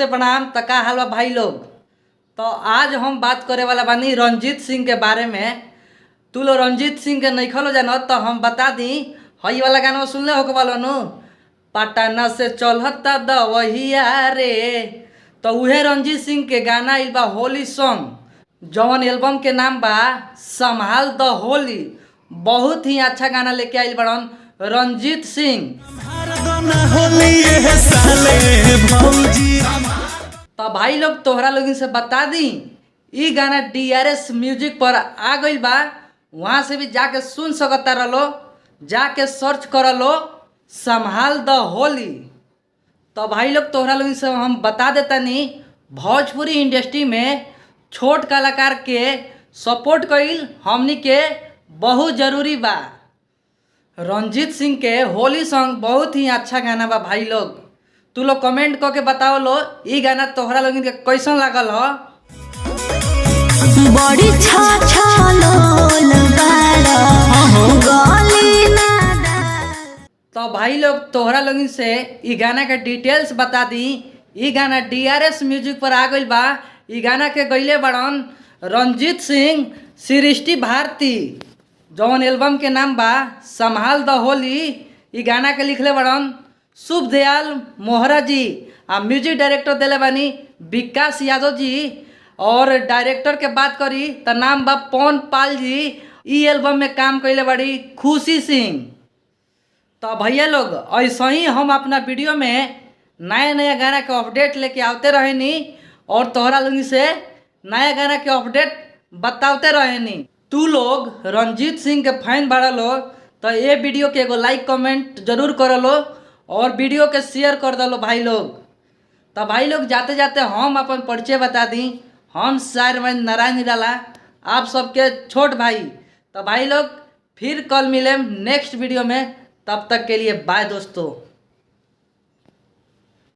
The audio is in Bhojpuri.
नमस्ते प्रणाम त का हाल बा भाई लोग। तो आज हम बात करे वाला बानी रंजीत सिंह के बारे में। तू लोग रंजीत सिंह के नइखलो जानत तो हम बता दी, हई वाला गाना सुनले होके वाला नु, पटना से चलता दवहिया रे। तो उहे रंजीत सिंह के गाना आइल बा होली सॉन्ग, जवन एल्बम के नाम बा संभाल द होली। बहुत ही अच्छा गाना लेके आइल बड़न रंजीत सिंह। तो भाई लोग तोहरा लोगन से बता दी, ई गाना डीआरएस म्यूजिक पर आ गइल बा, वहाँ से भी जाके सुन सकता रहो, जाके सर्च कर लो संभाल द होली। तो भाई लोग तोहरा लोगन से हम बता देता नी, भोजपुरी इंडस्ट्री में छोट कलाकार के सपोर्ट कइल हमनी के बहुत जरूरी बा। रंजीत सिंह के होली सॉन्ग बहुत ही अच्छा गाना बा भाई लोग। तू लोग कमेंट करके बताओ लो ई गाना तोहरा लोगन के कैसन लागल हो। बड़ी छा लोल बाड़ा गली ना। तो भाई लोग तोहरा लोगन से ई गाना के डिटेल्स बता दी। ई गाना डीआरएस म्यूजिक पर आ गइल बा। ई गाना के गइले बड़न रंजीत सिंह सृष्टि भारती, जौन एल्बम के नाम बा संभाल द होली। ई गाना के लिखले बड़न शुभ दयाल मोहरा जी आ म्यूजिक डायरेक्टर दिले बानी विकास यादव जी। और डायरेक्टर के बात करी त नाम बा पवन पाल जी। ई एल्बम में काम कइले बाड़ी खुशी सिंह। तो भैया लोग ऐसे ही हम अपना वीडियो में नया नया गाना के अपडेट लेके आते रहेनी और तोहरा लोगन से नया गाना के अपडेट बताते रहेनी। तू लोग रंजीत सिंह के फैन बाड़ा लो तो ये वीडियो के एगो लाइक कमेंट जरूर कर लो और वीडियो के शेयर कर दलो भाई लोग। तो भाई लोग जाते जाते हम अपन परिचय बता दी, हम शायर नारायण निराला, आप सबके छोट भाई। तो भाई लोग फिर कल मिले नेक्स्ट वीडियो में, तब तक के लिए बाय दोस्तों।